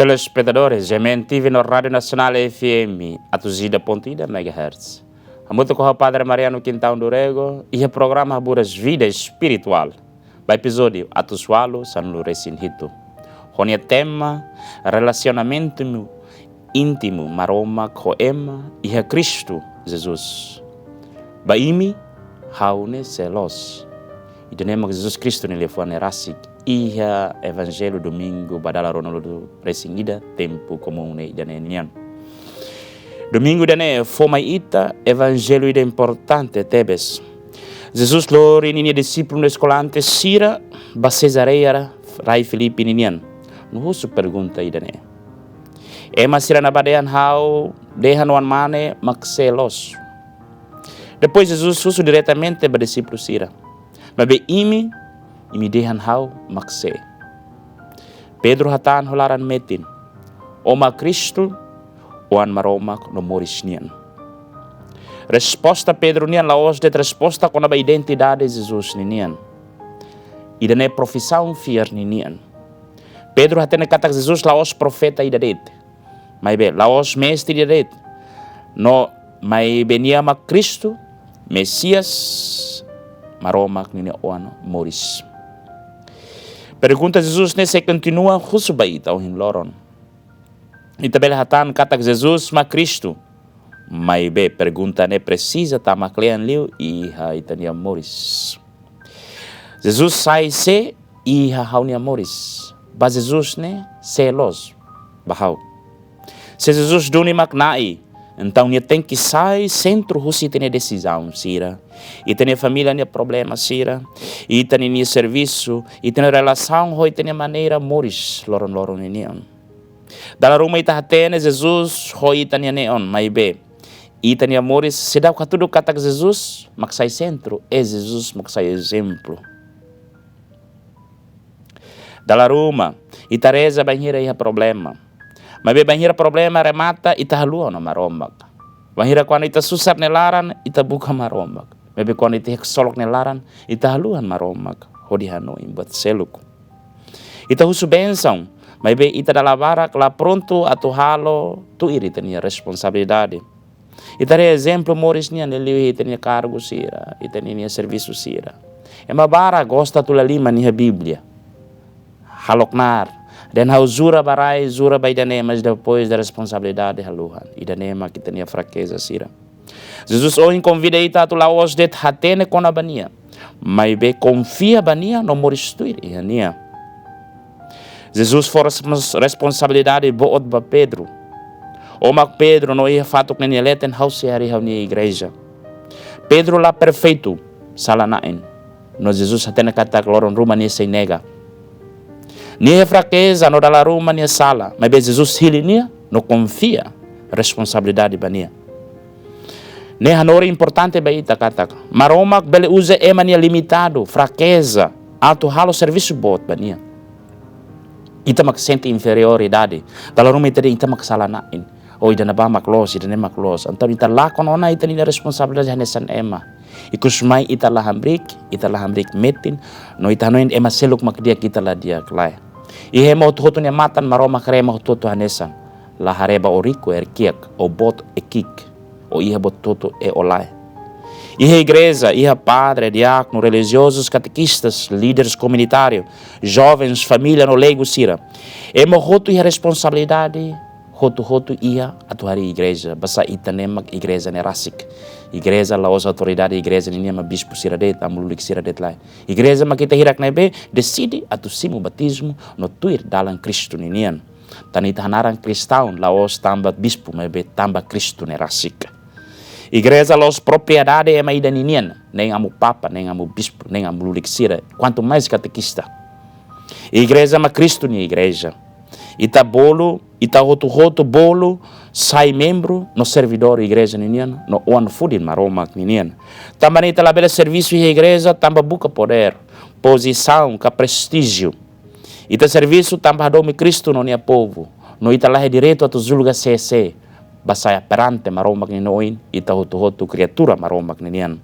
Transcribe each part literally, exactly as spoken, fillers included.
Telespetadores, G M N T V no Rádiu Nasionál F M atus ida pontu ida megahertz. Hamutuk ho Padre Mariano Quintão do Rego, iha programa Haburas Vida Espirituál. Ba epizódiu atus ualu sanulu resin hitu. Ho nia tema, relasionamentu íntimu Maromak ho ema iha Kristu Jesus. Ba imi, ha'u ne'e sé loos. Ida-ne'e mak Jesus Kristu nia liafuan ne'e rasik iha Evanjellu Domingu ba dala ruanulu resin ida tempu komún ne'e ida-ne'e nian. Domingu ida-ne'e fó mai ita evanjellu ida importante tebes. Jesus lori ninia dixípulu no eskolante sira ba Cesareia, rai Filipe ninian. No husu pergunta ida-ne'e: Ema sira ne'ebé dehan ha'u, dehan Oan-Mane mak sé loos? Depois Jesus husu diretamente ba dixípulu sira: Maibé imi, imi dehan ha'u mak sé? Pedro hatán ho laran metin: Ó mak Kristu, Oan Maromak no moris nian. Resposta Pedro nian la'ós de'it resposta kona-ba identidade Jesus ninian. Ida-ne'e profisaun fiar ninian. Pedro hatene katak Jesus la'ós profeta ida de'it, maibé la'ós mestre ida de'it. No maibé nia mak Kristu, Mesias, Maromak ninia Oan moris. Pergunta Jesus ne'e sei kontinua husu ba ita ohin loron. Ita bele hatán katak Jesus mak Kristu, maibé pergunta ne'e presiza tama kle'an liu iha ita-nia moris. Jesus sai sé iha ha'u-nia moris? Ba Jesus ne'e sé loos ba ha'u? Se Jesus duni mak Na'i, entaun nia tenke sai sentru husi ita-nia desizaun sira, ita-nia família nia problema sira, ita-nia servisu, ita-nia relasaun ho ita-nia maneira moris loron-loron ninian. Dala ruma ita hatene Jesus ho ita-nia neon, maibé ita-nia moris seidauk hatudu katak Jesus mak sai sentru, i Jesus mak sai ezemplu. Dala ruma ita reza bainhira iha problema, maibé bainhira problema remata ita haluha ona Maromak. Bainhira kuandu ita susar nia laran, ita buka Maromak. Maibé kuandu ita iha ksolok nia laran, ita haluha Maromak hodi hanoin buat seluk. Ita husu bensaun, maibé ita dala barak la prontu atu halo tuir ita-nia responsabilidade. Ita haree ezemplu moris nian liuliu ita-nia kargu sira, ita-nia servisu sira. Ema barak gosta atu laliman iha Bíblia. Halo knaar. Dehan ha'u jura ba rai, jura ba ida-ne'e, mas depois da responsabilidade haluha. Ida-ne'e mak ita-nia frakeza sira. Jesus ohin konvida ita atu la'ós de'it hatene kona-ba nia, maibé konfia ba nia no moris tuir iha nia. Jesus fó respons-, responsabilidade boot ba Pedro. Ó mak Pedro, no iha fatuk ne'e nia leten ha'u sei harii ha'u-nia igreja. Pedro la perfeitu, sala na'in. No Jesus hatene katak loron ruma nia sei nega. Nia iha frakeza no dala ruma nia sala, maibé Jesus hili nia no konfia responsabilidade ba nia. Ne'e hanorin importante ba ita katak Maromak bele uza ema nia limitadu, frakeza, atu halo servisu boot ba nia. Ita mak sente inferioridade, dala ruma ita dehan ita mak sala na'in. Ó, ida-ne'ebá mak loos, ida-ne'e mak loos. Entaun ita lakon ona ita-nia responsabilidade hanesan ema. Ikus mai ita la hamriik, ita la hamriik metin, no ita hanoin ema seluk mak di'ak, ita la di'ak, lae. Iha ema hotu-hotu nia matan Maromak haree ema hotu-hotu hanesan. La haree ba ó riku, erkiak, ó boot, eki'ik, ó iha buat hotu, i ó lae. Iha igreja iha padre, diákonu, relijiozus, katekistas, líderes komunitáriu, jovens, família no leigu sira. Ema hotu iha responsabilidade, hotu-hotu iha atu harii igreja, basá ita-nia ema igreja ne'e rasik. Igreja la'ós autoridade igreja ninian mak bispu sira de'it, amu-lulik sira de'it, lae. Igreja mak ita hirak ne'ebé deside atu simu batizmu no tuir dalan Kristu ninian. Tan ita hanaran kristaun la'ós tanba bispu, maibé tanba Kristu ne'e rasik. Igreja la'ós propriedade ema ida ninian, nein amu papa, nein amu bispu, nein amu-lulik sira, kuantu mais katekista. Igreja mak Kristu nia igreja. Ita bolu, ita hotu-hotu bolu sai membru no servidór igreja ninian, no oan fudin Maromak ninian. Tanba ne'e ita labele servisu iha igreja tanba buka podér, pozisaun ka prestíjiu. Ita servisu tanba hadomi Kristu no nia povu, no ita la iha direitu atu julga sé-sé, basá perante Maromak nia oin ita hotu-hotu kriatura Maromak ninian.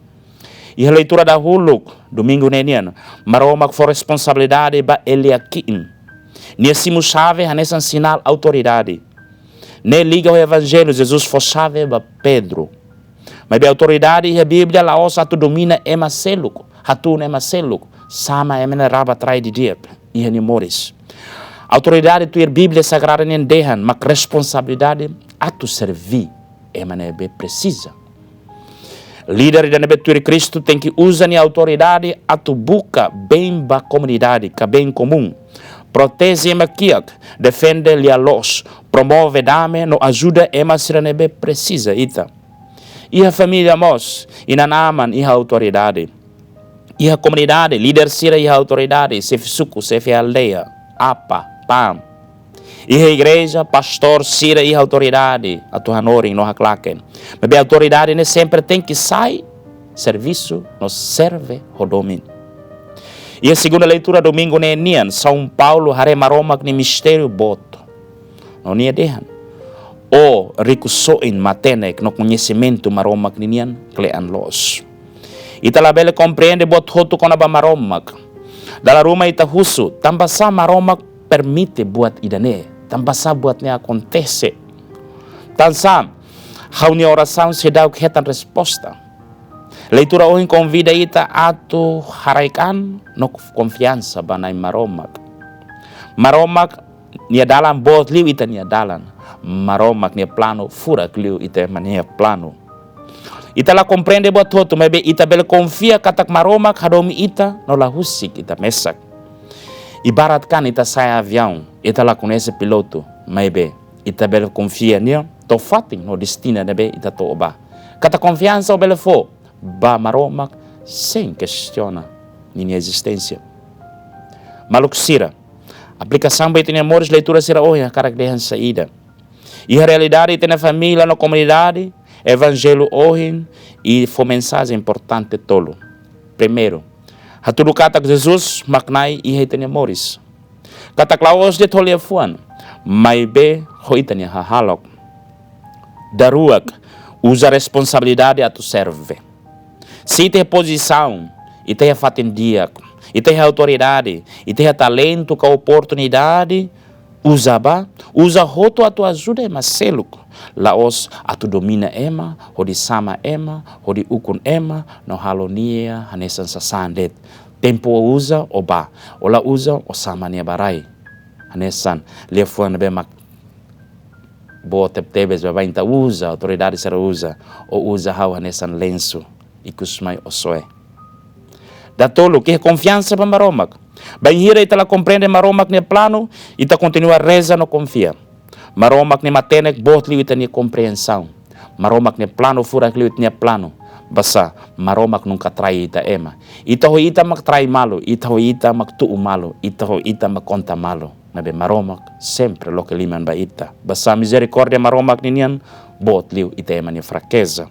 Iha leitura dahuluk domingu ne'e nian, Maromak fó responsabilidade ba Eliakim. Nia simu xave hanesan sinál autoridade. Ne'e liga ho Evanjellu, Jesus fó xave ba Pedro. Maibé autoridade iha Bíblia la'ós atu domina ema seluk, hatún ema seluk, sama ema ne'ebé raba trai didi'ak iha nia moris. Autoridade tuir Bíblia Sagrada nian dehan mak responsabilidade atu serví ema ne'ebé presiza. Líder ida ne'ebé tuir Kristu tenke uza nia autoridade atu buka bem ba komunidade, ka bem komún. Proteje ema kiak, defende lia-loos, promove dame no ajuda ema sira ne'ebé presiza ita. Iha família mós, inan-aman iha autoridade. Iha komunidade, líder sira iha autoridade, xefe suku, xefe aldeia, apa, pam. Iha igreja, pastór sira iha autoridade atu hanorin no haklaken. Maibé autoridade ne'e sempre tenke sai servisu no serve ho domin. Iha segunda leitura domingu ne'e nian, São Paulo haree Maromak nia mistériu boot. No nia dehan: Ó rikusoin, matenek no koñesimentu Maromak ninian kle'an loos. Ita labele komprende buat hotu kona-ba Maromak. Dala ruma ita husu, tanbasá Maromak permite buat ida-ne'e? Tanbasá buat ne'e akontese? Tansá ha'u-nia orasaun seidauk hetan resposta? Leitura ohin konvida ita atu haraik an no konfiansa ba Na'i Maromak. Maromak nia dalan boot liu ita-nia dalan. Maromak nia planu furak liu ita ema nia planu. Ita la komprende buat hotu, maibé ita bele konfia katak Maromak hadomi ita no la husik ita mesak. Ibarat kan ita sa'e aviaun, ita la koñese pilotu, maibé ita bele konfia nia to'o fatin no destinu ne'ebé ita to'o ba. Katak konfiansa ó bele fó ba Maromak sein kestiona ninia ezisténsia. Maluk sira, aplikasaun ba ita-nia moris leitura sira ohin hakarak dehan saida? Iha realidade ita-nia família no komunidade, Evanjellu ohin fó mensajen importante tolu. Primeiru, hatudu katak Jesus mak Na'i iha ita-nia moris. Katak la'ós de'it ho liafuan, maibé ho ita-nia hahalok. Daruak, uza responsabilidade atu serve. Se ita iha pozisaun, ita iha fatin di'ak, ita iha autoridade, ita iha talentu ka oportunidade, uza ba, uza hotu atu ajuda ema seluk. La'ós atu domina ema, hodi sama ema, hodi ukun ema, no halo nia hanesan sasán de'it. Tempu ó uza, ó bá. Ó la uza, ó sama nia ba rai. Hanesan liafuan ne'ebé mak boot tebetebes ba bainta uza, autoridade sira uza, ó uza ha'u hanesan lensu, ikus mai ó soe. Datoluk, iha konfiansa ba Maromak. Bainhira ita la komprende Maromak nia planu, ita kontinua reza no konfia. Maromak nia matenek boot liu ita-nia kompriensaun. Maromak nia planu furak liu ita-nia planu. Basá, Maromak nunka trai ita ema. Ita ho ita mak trai malu, ita ho ita mak tu'u malu, ita ho ita mak konta malu. Maibé Maromak sempre loke liman ba ita. Basá mizerikórdia Maromak ninian boot liu ita ema nia frakeza.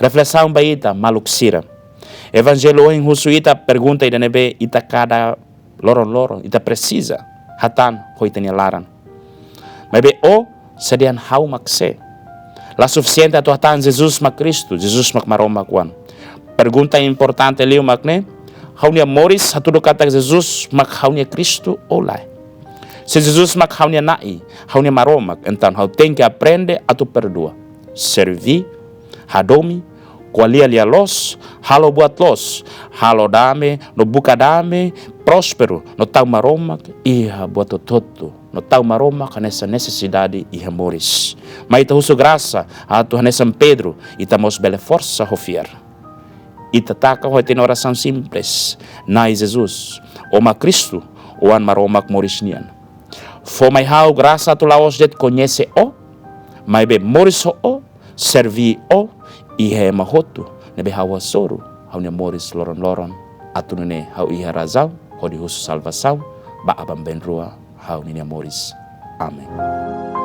Reflesaun ba ita, maluk sira. Evanjellu ohin husu ita pergunta ida ne'ebé ita kada loron-loron, ita presiza hatán ho ita-nia laran. Maibé ó sei dehan ha'u mak sé? La sufisiente atu hatán Jesus mak Kristu, Jesus mak Maromak oan. Pergunta importante liu mak ne'e: ha'u-nia moris hatudu katak Jesus mak ha'u-nia Kristu ou lae? Se Jesus mak ha'u-nia Na'i, ha'u-nia Maromak, entaun ha'u tenke aprende atu perdua, serví, hadomi, ko'alia lia-loos, halo buat loos, halo dame no buka dame, prósperu no tau Maromak iha buat hotu-hotu, no tau Maromak hanesan nesesidade iha moris. Mai ita husu grasa atu hanesan Pedro, ita mós bele forsa ho fiar. Ita taka ho ita-nia orasaun simples: Na'i Jesus, Ó mak Kristu, Oan Maromak moris nian. Fó mai ha'u grasa atu la'ós de'it koñese Ó, maibé moris ho Ó, serví Ó iha ema hotu ne'ebé ha'u hasoru ha'u-nia moris loron-loron, atu nune'e ha'u iha razaun hodi husu salvasaun ba aban-bainrua ha'u ninia moris. Amen.